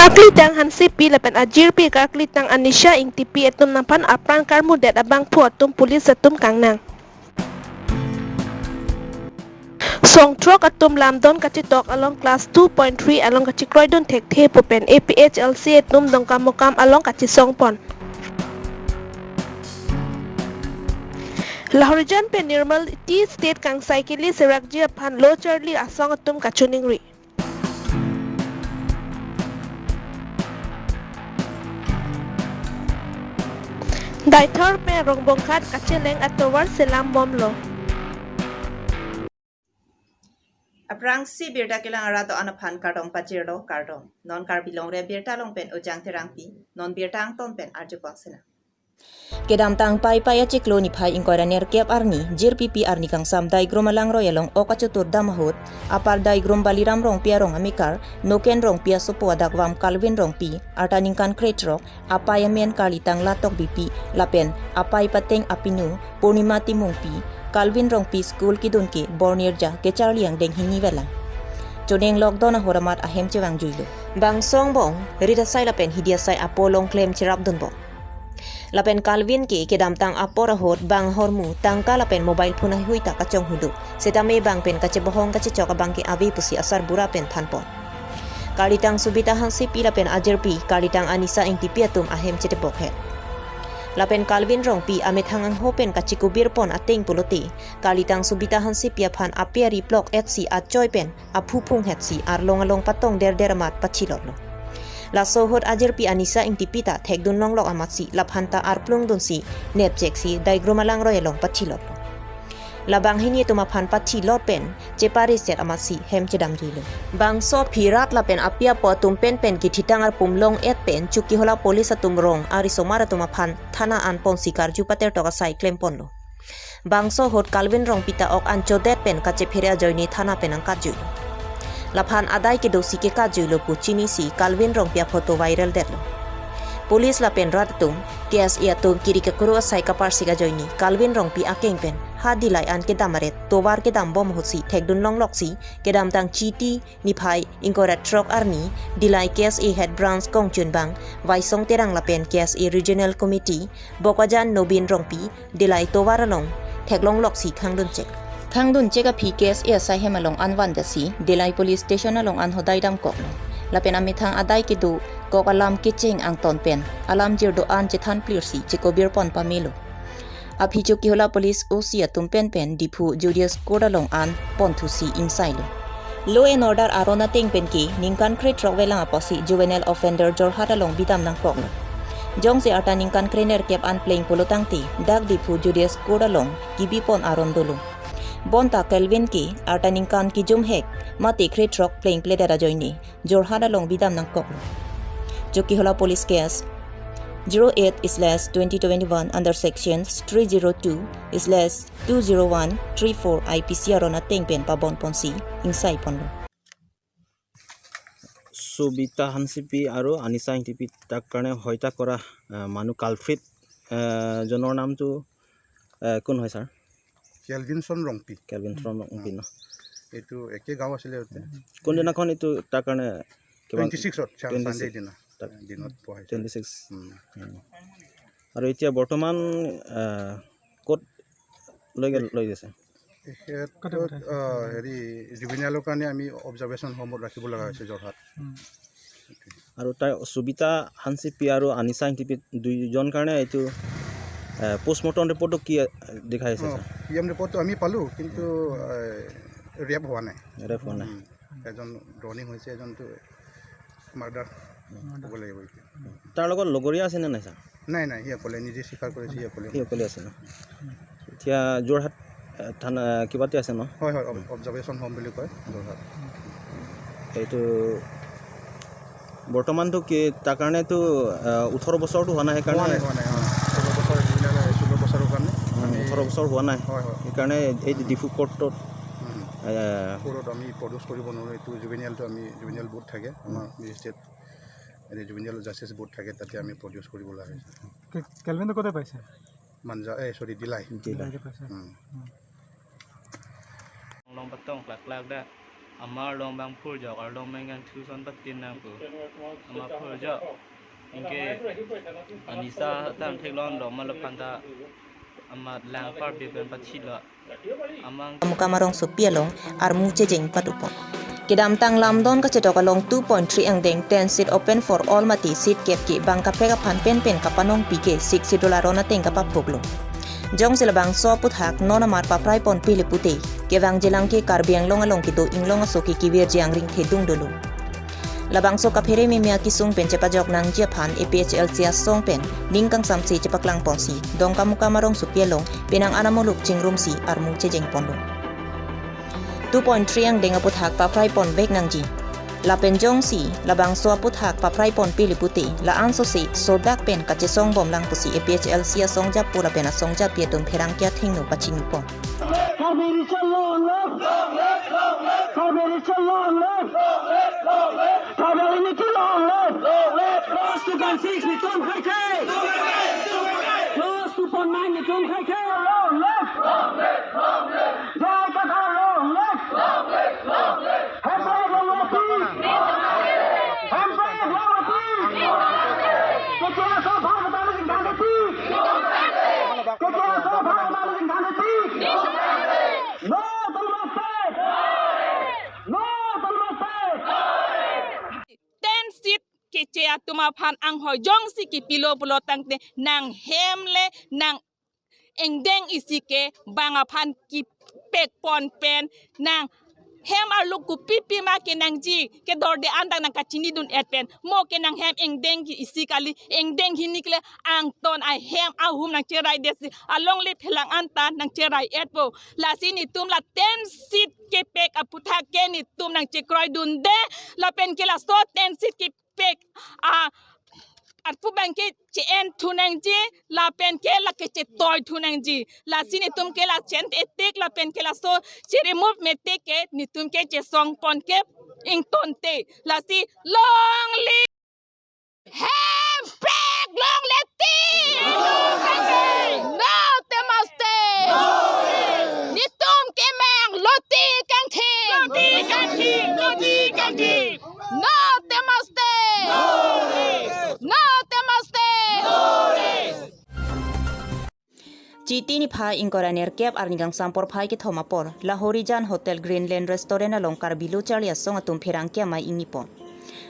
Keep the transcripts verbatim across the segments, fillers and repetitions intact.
Karklitang Hansepi lapen ajirpi karklitang Anisha Ingtipi atum aphan apran karmudet abangphu atum police atum kangnang. Songthrok atum lamdon kachetok along class two point three along kachekroidun thekthe pu pen A P H L C atum Dongkamukam along kachesongpon. Lahorijan pen Nirmal Tea Estate kangsai kili serakji aphan lo charli asong atum kachoningri. Deithor pen Rongbonghat kacheleng atovar selam bomlo. Aphrangsi birta kelang arat do-an aphan kardom pajirlo, kardom. Non Karbi Longri Abirta along pen Ojang Terangpi, non birta angton pen arjupon sinang. Kedamtang Paipai achiklo niphai ingkoi ra nerkep arni, jirpi pi arni kangsam Daigrum alangroi along ok achotur dam ahut, apar Daigrum Baliram Rongpi arong amekar, Noken Rongpi asopo adakvam Calvin Rongpi, arta ningkan krethrok, apei amen karlitang Latok Bipi, lapen apei pateng apinu Purnima Timungpi, Calvin Rongpi school kidun ke Bornirja kecharli angdeng hini velang. Choneng lokdon ahor amat ahem chevangjuilo. Bangso angbong, rit asai lapen hidi asai apo along klem cherapdunbom. Lapen Calvin ke kedamtang apor ahut bang ahormu tangka lapen mobile phone heihui ta kachonghu do. Setame bang pen kachebohong kachechok abang ke ave pusi asarbura pen thanpon. Karlitang Subita Hansepi lapen ajirpi, karlitang Anisa Ingtipi atum ahem chetebokhet. Lapen Calvin Rongpi amethang angho pen kachikubirpon ateng pulote, karlitang Subita Hansepi aphan ape ari plok etsi achoi pen aphu phunghetsi arlong along patong derder amat pachilotlo. Laso ahut ajirpi Anisa Ingtipi ta thekdun longlok amatsi laphanta arplungdunsi nepcheksi Daigrum alangroi along pachilotlo. Labang hini atum aphan pachilot pen chepareset amatsi hem chedamjuilo. Bangso aphi rat lapen api apo atum penpen kithitang arpum long-et pen Chokihola police atum rong arisomar atum aphan thana anponsi karju patertok asai klemponlo. Bangso ahut Calvin Rongpi ta ok an chodet pen kachephere ajoine thana pen angkatjuilo. Laphan adai kedosi kekatjuilo pu chinisi Calvin Rongpi aphoto viral detlo. Police lapen rat atum, K S A atum kiri kekuru asai kaparsik ajoine Calvin Rongpi akeng pen ha Dillai an kedam aret tovar kedambom ahutsi thekdun longloksi kedamtang Chiti niphai ingkoi ra throk arni Dillai K S A Head Branch kongchunbang Vaisong Terang lapen K S A Regional Committee Bokajan Nobin Rongpi Dillai tovar along theklongloksi khangdunchek. Khangdunchek aphi K S A asai hem along an vandetsi Dillai Police Station along an hodai damkoklo. Lapen amethang adai kedo kok alam kecheng angton pen alam jirdo-an chethan plirsi chekobirpon pamelo. Aphi Chokihola Police O C atum penpen Diphu Judius Court along an ponthusi ingsailo. Law and order aron ateng pen ke ningkan krethrok velang apotsi juvenile offender Jorhat along bidam nangkoklo. Jongsi arta ningkan krenerkep an pleng pulotangte dak Diphu Judius Court along kibipon aron dolo. Bonta Calvin ke arta ningkan kijumhek mate krethrok pleng pledet ajoine Jorhat along bidam nangkoklo. Chokihola Police Case zero eight slash twenty twenty-one under Sections three zero two slash two zero one three four I P C aron ateng pen pabonponsi ingsaiponlo. সুবিতা হানচিপি আৰু আনিছা ইংটিপি তাক কাৰণে হত্যা কৰা, আহ, মানুহ কালফ্ৰিট, আহ, জনৰ নামটো, আহ, কোন হয় ছাৰ? কেলভিনছন ৰংপি। কেলভিনছন ৰংপি ন? এইটো একে গাঁও আছিলে ইয়াতে। কোনদিনাখন এইটো তাৰ কাৰণে কিবা টুৱেণ্টি ছিক্সত, চান-, টুৱেণ্টি ছিক্স। ছানডে দিনা। তাক দিনত পোৱা হৈছে। Twenty six. উম। উম। আৰু এতিয়া বৰ্তমান, আহ, ক'ত লৈ গ'ল, লৈ গৈছে? তেখেতক, আহ, হেৰি, জুভেনাইলৰ কাৰণে আমি অবজাৰ্ভেশ্যন হোমত ৰাখিব লগা হৈছে যোৰহাট। উম। আৰু তাৰ সুবিতা হানচিপি আৰু আনিছা ইংটিপি দুইজন কাৰণে এইটো, আহ, পোষ্টমৰ্টম ৰিপৰ্টটো কি, আহ, দেখাইছে, অ, ছাৰ? পি এম ৰিপৰ্টটো আমি পালোঁ, কিন্তু, আহ, ৰেপ হোৱা নাই। ৰেপ হোৱা নাই। উম। এজন ড্ৰাউনিং হৈছে, এজনটো মাৰ্ডাৰ হ'ব লাগিব এতিয়া। তাৰ লগত লগৰীয়া আছেনে নাই, ছাৰ? নাই, নাই, সি অকলে নিজে স্বীকাৰ কৰিছে, সি অকলে। সি অকলে আছে ন? এতিয়া যোৰহাট, এ, থানা, এ, কিবাতে আছে ন? হয়, হয়, অব-, অবজাৰ্ভেশ্যন হোম বুলি কয়, যোৰহাট। এইটো বৰ্তমানটো কি, তাৰ কাৰণেতো, এ, ওঠৰ বছৰটো হোৱা নাই, সেইকাৰণে হোৱা নাই, হোৱা নাই, অ। ষোল্ল বছৰ, জুলাই ষোল্ল বছৰৰ কাৰণে অ, আমি ওঠৰ বছৰ হোৱা নাই। হয়, হয়। সেইকাৰণে এই ডিফু কোৰ্টত, উম। এ, কোৰ্টত আমি প্ৰডিউচ কৰিব নোৱাৰোঁ, এইটো জুভেনিয়েলটো আমি, জুভেনিয়েল বৰ্ড থাকে, আমাৰ মেজিষ্ট্ৰেট, এনে জুভেনিয়েল জাষ্টিচ বৰ্ড থাকে, তাতে আমি প্ৰডিউচ কৰিব লগা হৈছে। কে-, কেলভিনটো ক'তে পাইছে? মাঞ্জা, এ, চৰি, ডিলাই। ডিলাই। ডিলাইতে পাইছে। উম। উম। Long patong klak klak da. Amat arlong abang phurjok, arlong abang kangthu ason patin nang pu. Amat phurjok. Anke anisa tang theklonglo, amat laphanta amat lang parbi pen pachilo. Amang Kamukam arongsopi along armu chejeng padopon. Kedamtang lamdon kachedok along two point three angdeng ten seat open for all mati seat kep ke bang kaprek aphan penpen kapanongpi ke Sixth Schedule aron ateng kapaphoklo. Jongsi labangso aputhak non amat paprai ponpe le pute, kevangjilang ke Karbi Anglong along kedo inglong aso ke kevirji angring thedung dolo. Labangso kaphere meme akesung pen chepajok nangji aphan A P H L C asong pen ning kangsamse chepaklang ponsi Dongkamukam arongsopi along penang an amuluk chingrumsi armu chejeng ponlo. Two point three angdeng aputhak paprai ponvek nangji. Lapen jongsi labangso aputhak paprai ponpe le pute, la-an sose sodak pen kachesong bomlang pusi A P H L C asong japo lapen asong japi atum pherangke athengno pachini pon. Karbi Region long live! Karbi Region long live! Tribal unity long live! Clause two point six netum khaikhai! Clause two point nine netum khaikhai! Long live! J I Kathar long live! Hemprek long live! Hemprek long live! Keche aso bhar bata le jingkhan de ti! Keche aso bhar bata le jingkhan de ti! No autonomous state! No autonomous state! Ten seat keche atum aphan anghoi jongsi kepilo pulo tangte nanghem le nang angdeng isi ke bang aphan kepek pon pen nanghem aluk kopipi ma kenangji kedorde an ta nangkachinidun-et pen mo ke nanghem angdeng isi kali, angdeng hini kali, angton ahem ahum nangcherai detsi alongle phelang an ta nangcherai-etpo. Lasi netum la ten seat kepek aputhak ke netum nangchekroidunde lapen ke laso ten seat kepek a arpu abang ke che-en thu nangji lapen ke lake chetoi thu nangji. Lasi netum ke la chen etik lapen ke laso che-remove mete ke netum ke chesong pon ke ingtonte. Lasi long live! Hemprek long live ti! No autonomous state! Netum kemang loti kangthim! Loti kangthim! Loti kangthim! No autonomous state! No autonomous state! Chiti niphai ingkoi ra nerkep arni kangsam porphai kethom apor, Lahorijan Hotel Greenland Restaurant along Karbi Lo Charli Asong atum pherangke amei ingni pon.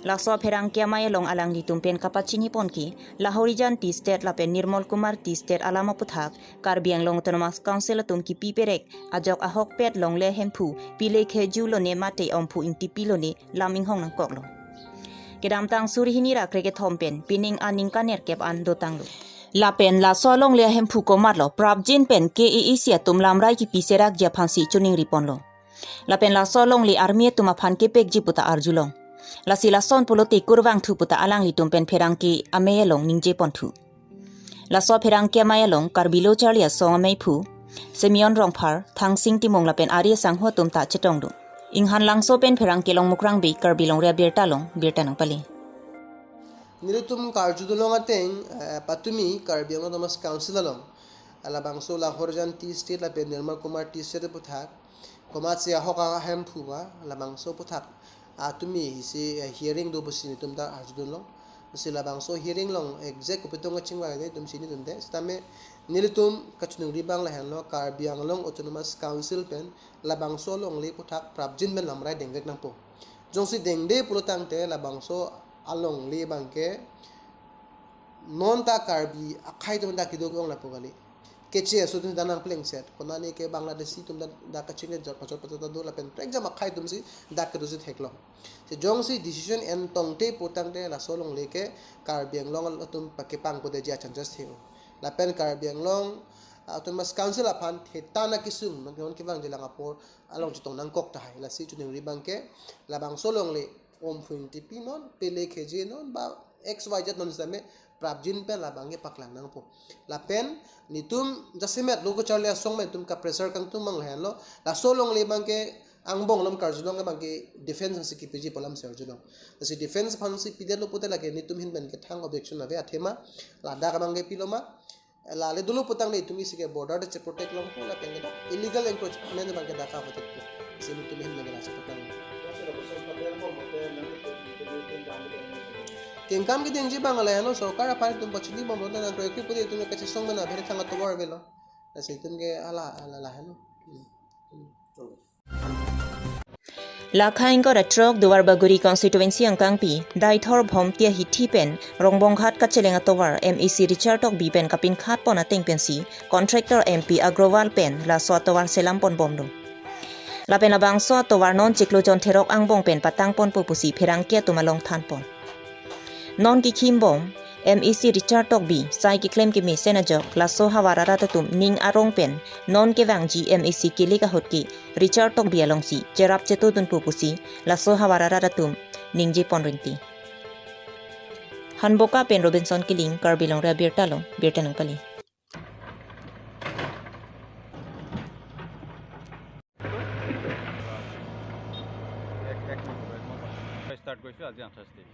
Laso pherangke amei along alanglitum pen kapachini pon ke, Lahorijan Tea Estate lapen Nirmal Kumar Tea Estate alam aputhak, Karbi Anglong Autonomous Council atum kipi perek ajok ahokpet longle hemphu pile kheju lone mate omphu ingtipi lone lam inghong nangkoklo. Kedamtang suri hini ra krekethom pen pining aningkan nerkep an dotanglo. Lapen laso alongle ahemphu komatlo prapjin pen K A A C atum lamrai kipi serakji aphansi choningri ponlo. Lapen laso alongle army atum aphan kepekji puta arjulong. Lasi lason pulote kurvangthu puta alanglitum pen pherangke amei along ningje ponthu. Laso pherangke amei along Karbi Lo Charli Asong ameiphu Simeon Rongphar, Thangsing Timung lapen ari asangho atum ta chetongdun. Inghan Langso pen pherangke Longmukrang Bey, Karbi Longri Abirta along birta nangpale. Nelitum karjudunlong ateng, eh, patumi Karbi Anglong Autonomous Council along, labangso Lahorijan Tea Estate lapen Nirmal Kumar Tea Estate aputhak, komatsi ahok ahemphu ma labangso aputhak atumi isi, eh, hearing do pusi nelitum ta arjudunlong. Si labangso hearing along exact kopi tong kachingvai de netum chinidunde. Sitame nelitum kachiningri abang lahenlo, Karbi Anglong Autonomous Council pen labangso alongle aputhak prapjin pen lamrai dengvek nangpo. Jongsi dengde pulo tangte labangso alongle abang ke non ta Karbi akhei atum dak kedo ke-ong lapu kali. Keche aso atum dak nangplengset. Konane ke Bangladeshi atum dak, dak kachingke jor pachor pachor ta do lapen prekjam akhei atumsi dak kedosi theklong. Si jongsi decision en tongte pu tangte laso alongle ke Karbi Anglong atum pakepang pudeji a-chances the-o. Lapen Karbi Anglong Autonomous Council aphan thetan akesung, non kevangjilang apor along chetong nangkok tahai. Lasi choningri abang ke labangso alongle omphu ingtipi non, pele kheju non, ba X Y Z non sitame prapjin pen labang ke paklang nangpo. Lapen netum jasemet Lo Charli Asong atum kapressure kangtung abang lahenlo, laso alongle abang ke angbong alam karjulong abang ke defense aphansi kipiji pu alamsi arjulong. Lasi defense aphansi pidetlo pute lake netum ahin pen ke thang objection ave athema, ladak abang ke pilo ma, lale dolo pu tangte netum isi ke border ta cheprotect longpo lapen ke dak illegal encroachment abang ke dak avatetpo. Si netum ahin pen ke la cheprotect longpo. Kengkam kedengji abang lahelo, sorkar aphan itum pachini bomlo, nangkroi ke pudi itum kachesong mena bhera thang atovar avelo. Lasi itum ke hala, hala lahelo. Lakha ingkoi ra throk Duarbagori constituency angkangpi, Deithor Bhomtia hithi pen Rongbonghat kacheleng atovar M A C Richard Tokbi pen kapinkhat pon ateng pensi contractor M P Agrawal pen laso atovar selam pon bomlo. Lapen labangso atovar non chiklo jon therok angbong pen patang ponpo pusi pherangke atum along than pon. Non kekhim bom, M A C Richard Tokbi sai keklem kemesen ajok laso havar arat atum ning arong pen non kevangji M A C kilik ahut ke Richard Tokbi alongsi cherap chetodunpo pusi laso havar arat atum ningje pon rinti. Hanboka pen Robinson Killing, Karbi Longri Abirta along birta nangpale. Start কৰিছোঁ আজি আঠাইছ তাৰিখ।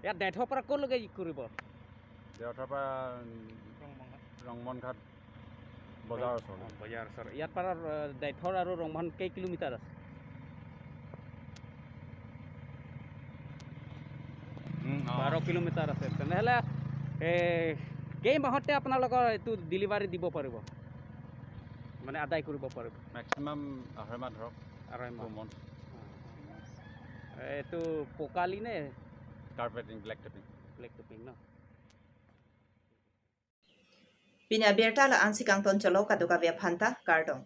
ইয়াত দেইথৰ পৰা ক'লৈকে কৰিব? দেইথৰ পৰা, উম, ৰংমনঘাট বজাৰ ওচৰত। অ, বজাৰ ওচৰত। ইয়াৰ পৰা, আহ, দেইথৰ আৰু ৰংমন কেই কিলোমিটাৰ আছে? উম, অ। বাৰ কিলোমিটাৰ আছে। তেনেহ'লে, এ, কেই মাহতে আপোনালোকৰ এইটো ডেলিভাৰী দিব পাৰিব? মানে আদায় কৰিব পাৰিব? মেক্সিমাম আঢ়ৈ মাহ ধৰক। আঢ়ৈ মাহ। Two month. অ। এইটো পকালি নে? Carpeting, black taping. Black taping ন? Pini abirta la-ansi kangton cholo, kadokave aphanta kardom.